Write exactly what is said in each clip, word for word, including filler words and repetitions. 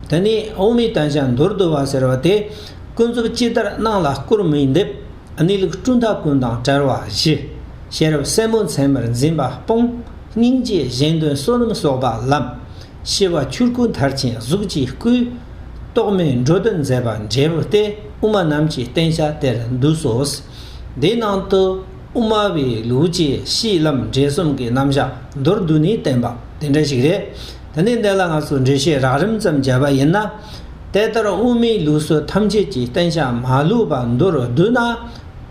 དེ་ནས་དབུ་མའི་བསྟན་བྱ་མདོར་བསྡུ་བ་ཟེར་བ་དེ། ཀུན་རྫོབ་ཇི་ལྟར་སྣང་ལ་བསྐུར་མིན་འདེབས། གནས་ལུགས་སྤྲོས་མཐའ་ཀུན་དང་བྲལ་བ་བཞི། ཤེས་རབ་སེན་མོ་མཚན་མར་འཛིན་པ་སྤོང་། སྙིང་རྗེ་གཞན་དོན་བསོད་ནམས་གསོག་པ་ལམ། ཤེས་པ་ཆོས་སྐུ་མཐར་ཕྱིན་གཟུགས་ཀྱི་སྐུ། རྟོག་མེད་འགྲོ་དོན་མཛད་པ་འབྲས་བུ་སྟེ། དབུ་མ་རྣམས་ཀྱི་བསྟན་བྱ་དེར་འདུས་སོ། འདིའི་ནང་དུ་དབུ་མ་པའི་ལུགས་ཀྱི་གཤིས་ལམ་འབྲས་གསུམ་གྱི་རྣམ་གཞག་མདོར་བསྡུས་ནས་བསྟན་པ་དེ་འདྲ་ཞིག་རེད། དེ་ནས་འདི་ལ་ང་ཚོ་འགྲེལ་བཤད་རགས་རིམ་ཙམ་བརྒྱབ་པ་ཡིན་ན། དེ་ལྟར་དབུ་མའི་ལུགས་སྲོལ་ཐམས་ཅད་ཀྱི་བསྟན་བྱ་མ་ལུས་པ་མདོར་བསྡུས་ན།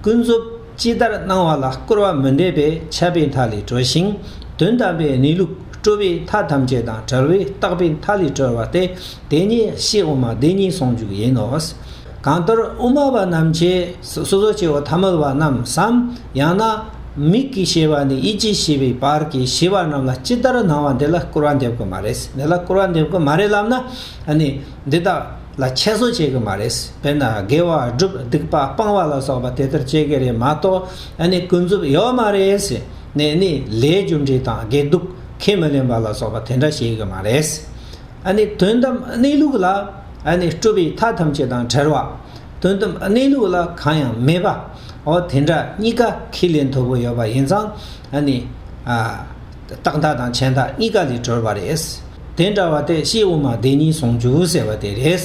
ཀུན་རྫོབ་ཇི་ལྟར་སྣང་བ་ལ་བསྐུར་བ་མི་འདེབས་པས་ཁྱབ་པའི་མཐའ་ལས་གྲོལ་ཞིང་། དོན་དམ་པའི་གནས་ལུགས་སྤྲོས་པའི་མཐའ་ཐམས་ཅད་དང་བྲལ་བས་རྟག་པའི་མཐའ་ལས་གྲོལ་བ་སྟེ། དེ་ཉིད་སྤྱིར་དབུ་མ་བདེན་གཉིས་ཟུང་འཇུག་ཡིན་ནོ། གང་ལྟར་དབུ་མ་པ་རྣམས་ཀྱིས་སོ་སོ་སྐྱེ་བོ་ཐ་མལ་བ་རྣམས་སམ། ཡང་ན་མིག་གིས་ཤེས་པ་ནས་ཡིད་ཀྱིས་ཤེས་པའི་བར་གྱི་ཤེས་པ་རྣམས་ལ་ཇི་ལྟར་སྣང་བ་འདི་ལ་སྐུར་བ་འདེབས་ཀྱི་མ་རེད། འདི་ལ་སྐུར་བ་འདེབས་ཀྱི་མ་རེད་ལབ་ན། ཨ་ནི་འདི་དག་ལ་ཁྱད་གསོད་བྱེད་ཀྱི་མ་རེད། དཔེར་ན་དགེ་བ་སྒྲུབ་སྡིག་པ་སྤང་བ་ལ་སོགས་པ་དེ་ལྟར་བྱེད་ཀྱི་རེད་མ་གཏོགས། ཨ་ནི་ཀུན་རྫོབ་ཡོད་མ་རེད་ཟེར་ནས་ནི་ལས་རྒྱུ་འབྲས་དང་དགེ་སྡིག་ཁས་མི་ལེན་པ་ལ་སོགས་པ་དེ་འདྲ་བྱེད་ཀྱི་མ་རེད། ཨ་ནི་དོན་དམ་གནས་ལུགས་ལ་ཨ་ནི་སྤྲོས་པའི་མཐའ་ཐམས་ཅད་དང་བྲལ་བ། དོན་དམ་གནས་ལུགས་ལ་གང་ཡང་མེད་པ། འོ་དེ་འདྲ་གཉིས་ཀ་ཁས་ལེན་ཐུབ་པོ་ཡོད་པ་ཡིན་ཙང་། ཨ་ནི་ཨ། རྟག་མཐའ་དང་ཁྱད་མཐའ་གཉིས་ཀ་ལས་གྲོལ་བ་རེད། དེ་འདྲ་བ་དེ་སྤྱིར་དབུ་མ་བདེན་གཉིས་ཟུང་འཇུག་ཟེར་བ་དེ་རེད།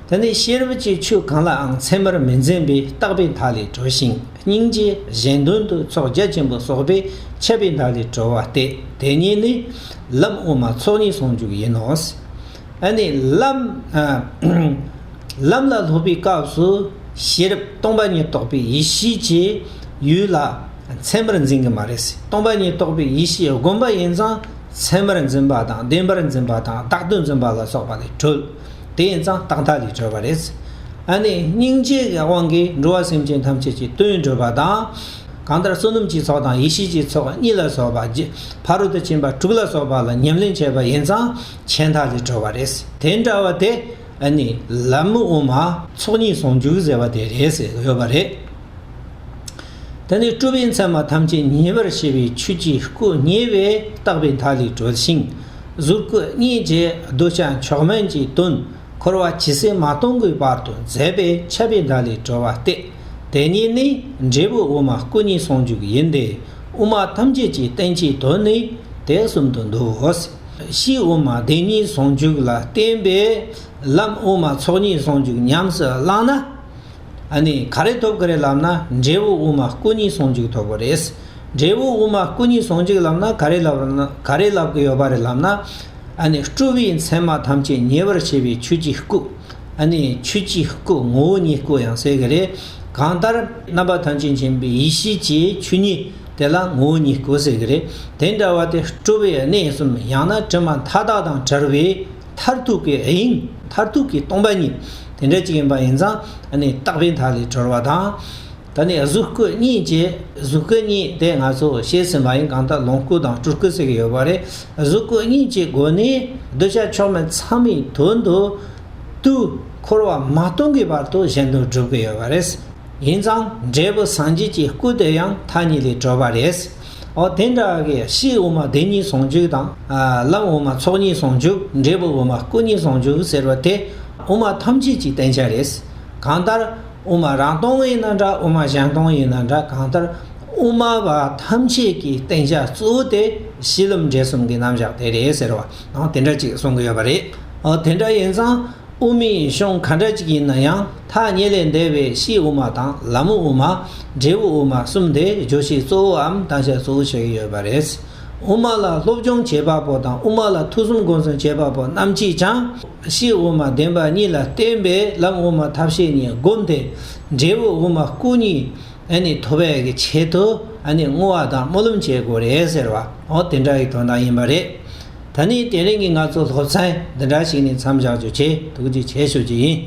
དེ་ནི་ཤེས་རབ་ཀྱི་ཆོས་གང་ལའང་མཚན་མར་མི་འཛིན་པས་རྟག་པའི་མཐའ་ལས་གྲོལ་ཞིང་། སྙིང་རྗེ་གཞན་དོན་དུ་ཚོགས་རྒྱ་ཆེན་པོ་གསོག་པས་ཁྱབ་པའི་མཐའ་ལས་གྲོལ་བ་སྟེ། དེ་ཉིད་ནི་ལམ་དབུ་མ་ཚོགས་གཉིས་ཟུང་འཇུག་ཡིན་ནོ། ཨ་ནི་ལམ། ཨ། ལམ་ལ་སློབ་པའི་སྐབས་སུ་ཤེས་རབ་སྟོང་པ་ཉིད་རྟོགས་པའི་ཡེ་ཤེས་ཀྱི་ཡུལ་ལ་མཚན་མར་འཛིན་གྱི་མ་རེད། སྟོང་པ་ཉིད་རྟོགས་པའི་ཡེ་ཤེས་བསྒོམ་པ་ཡིན་ཙང་མཚན་མར་འཛིན་པ་དང་བདེན་པར་འཛིན་པ་དང་བདག་ཏུ་འཛིན་པ་ལ་སོགས་པ་ལས་གྲོལ། དེ་ཡིན་ཙང་རྟག་མཐའ་ལས་གྲོལ་བ་རེད། ཨ་ནི་སྙིང་རྗེ་གི་དབང་གིས་འགྲོ་བ་སེམས་ཅན་ཐམས་ཅད་ཀྱི་དོན་བགྲོད་པ་དང་། གང་ལྟར་བསོད་ནམས་ཀྱི་ཚོགས་དང་ཡེ་ཤེས་ཀྱི་ཚོགས་གཉིས་ལ་སོགས་པ་རྒྱུ་ཕ་རོལ་ཏུ་ཕྱིན་པ་དྲུག་ལ་སོགས་པ་ལ་ཉམས་ལེན་བྱས་པ་ཡིན་ཙང་ཁྱད་མཐའ་ལས་གྲོལ་བ་རེད། དེ་འདྲ་བ་དེ་ཨ་ནི་ལམ་དབུ་མ་ཚོགས་གཉིས་ཟུང་འཇུག་ཟེར་བ་དེ་རེད་ཟེར་ཡོད་པ་རེད། དེ་ནི་སྤྲོས་པའི་མཚན་མ་ཐམས་ཅད་ཉེ་བར་ཞི་བའི་ཆོས་ཀྱི་སྐུ་ཉེ་བས་རྟག་པའི་མཐའ་ལས་གྲོལ་ཞིང་། གཟུགས་སྐུ་གཉིས་ཀྱི་གདུལ་བྱ་མཆོག་དམན་གྱི་དོན་འཁོར་བ་ཇི་སྲིད་མ་སྟོངས་ཀྱི་བར་དུ་མཛད་པས་ཁྱབ་པའི་མཐའ་ལས་གྲོལ་བ་སྟེ། དེ་ཉིད་ནི་འབྲས་བུ་དབུ་མ་སྐུ་གཉིས་ཟུང་འཇུག་ཡིན་ཏེ། དབུ་མ་ཐམས་ཅད་ཀྱི་བསྟན་བྱའི་དོན་ནི་དེ་གསུམ་དུ་འདུའོ། སྤྱིར་དབུ་མ་བདེན་གཉིས་ཟུང་འཇུག་ལ་བརྟེན་པའི་ལམ་དབུ་མ་ཚོགས་གཉིས་ཟུང་འཇུག་ཉམས་སུ་བླངས་ན། ཨ་ནི་ག་རེ་ཐོབ་ཀྱི་རེད་ལབ་ན་འབྲས་བུ་དབུ་མ་སྐུ་གཉིས་ཟུང་འཇུག་ཐོབ་ཀྱི་རེད། འབྲས་བུ་དབུ་མ་སྐུ་གཉིས་ཟུང་འཇུག་ལབ་ན་ག་རེ་ལབ་ན་ག་རེ་ལབ་ཀྱི་ཡོད་པ་རེད་ལབ་ན། ཨ་ནི་སྤྲོས་པའི་མཚན་མ་ཐམས་ཅད་ཉེ་བར་ཞི་བའི་ཆོས་ཀྱི་སྐུ། ཨ་ནི་ཆོས་ཀྱི་སྐུ་ངོ་བོ་ཉིད་སྐུ་ཡང་ཟེར་གྱི་རེད། གང་ལྟར་རྣམ་པ་ཐམས་ཅད་མཁྱེན་པའི་ཡེ་ཤེས་ཀྱི་ཆོས་ཉིད་དེ་ལ་ངོ་བོ་ཉིད་སྐུ་ཟེར་གྱི་རེད། དེ་འདྲ་བ་དེ་སྤྲོས་པའི་གནས་གསུམ་ཡང་ན་དྲི་མ་མཐའ་དག་དང་བྲལ་བའི་མཐར་ཐུག་གི་དབྱིངས། མཐར་ཐུག་གི་སྟོང་པ་ཉིད་དེ་འདྲ་ཅིག་ཡིན་པ་ཡིན་ཙང་། ཨ་ནི་རྟག་པའི་མཐའ་ལས་གྲོལ་བ་དང་། ད་ནི་གཟུགས་སྐུ་གཉིས་ཀྱི་གཟུགས་སྐུ་གཉིས་དེ་ང་ཚོ་བཤད་ཟིན་པ་ཡིན། གང་ལྟར་ལོངས་སྐུ་དང་སྤྲུལ་སྐུ་ཟེར་གྱི་ཡོད་པ་རེད། གཟུགས་སྐུ་གཉིས་ཀྱི་སྒོ་ནས་གདུལ་བྱ་མཆོག་དམན་ཚང་མའི་དོན་དུ་དུས་འཁོར་བ་མ་སྟོངས་ཀྱི་བར་དུ་གཞན་དོན་སྒྲུབ་ཀྱི་ཡོད་པ་རེད། ཡིན་ཙང་འབྲས་བུ་སངས་རྒྱས་ཀྱི་སྐུ་དེ་ཡང་མཐའ་གཉིས་ལས་གྲོལ་བ་རེད། འོ་དེ་འདྲ་གི་སྤྱིར་དབུ་མ་བདེན་གཉིས་ཟུང་འཇུག་དང་། ཨ། ལམ་དབུ་མ་ཚོགས་གཉིས་ཟུང་འཇུག་འབྲས་བུ་དབུ་མ་སྐུ་གཉིས་ཟུང་འཇུག་ཟེར་བ་དེ་དབུ་མ་ཐམས་ཅད་ཀྱི་བསྟན་བྱ་རེད། གང་ལྟར་དབུ་མ་རང་སྟོང་ཡིན་ན་འདྲ། དབུ་མ་གཞན་སྟོང་ཡིན་ན་འདྲ། གང་ལྟར་དབུ་མ་པ་ཐམས་ཅད་ཀྱི་བསྟན་བྱ་གཙོ་བོ་དེ་གཤིས་ལམ་འབྲས་གསུམ་གྱི་རྣམ་གཞག་དེ་རེད་ཟེར་བ་ནང་དེ་འདྲ་ཅིག་གསུང་གི་ཡོད་པ་རེད། འོ་དེ་འདྲ་ཡིན་ཙང་། དབུ་མའི་གཞུང་ག་འདྲ་ཅིག་ཡིན་ན་ཡང་ཐ་སྙད་ལས་འདས་པའི་སྤྱིར་དབུ་མ་དང་ལམ་དབུ་མ། འབྲས་བུ་དབུ་མ་གསུམ་དེ་བརྗོད་བྱའི་གཙོ་བོའམ་བསྟན་བྱ་གཙོ་བོ་བྱེད་ཀྱི་ཡོད་པ་རེད། དབུ་མ་ལ་སློབ་སྦྱོང་བྱེད་པ་པོ་དང་དབུ་མ་ལ་ཐོས་བསམ་སྒོམ་གསུམ་བྱེད་པ་པོ་རྣམས་ཀྱིས་ཀྱང་སྤྱིར་དབུ་མ་བདེན་པ་གཉིས་ལ་བརྟེན་པའི་ལམ་དབུ་མ་ཐབས་ཤེས་གཉིས་བསྒོམས་ཏེ། འབྲས་བུ་དབུ་མ་སྐུ་གཉིས་ཨ་ནི་ཐོབ་པའི་གི་ཆེད་དུ་ཨ་ནི་བསྔོ་བ་དང་སྨོན་ལམ་བྱེད་དགོས་རེད་ཟེར་བ། འོ་དེ་འདྲ་ཡི་དོན་དག་ཡིན་པ་རེད། ད་ནི་དེ་རིང་གི་ང་ཚོ་སློབ་ཚན་འདི་འདྲ་ཞིག་ནས་མཚམས་བཞག་རྒྱུ་བྱས། ཐུགས་རྗེ་ཆེ་ཞུ་རྒྱུ་ཡིན།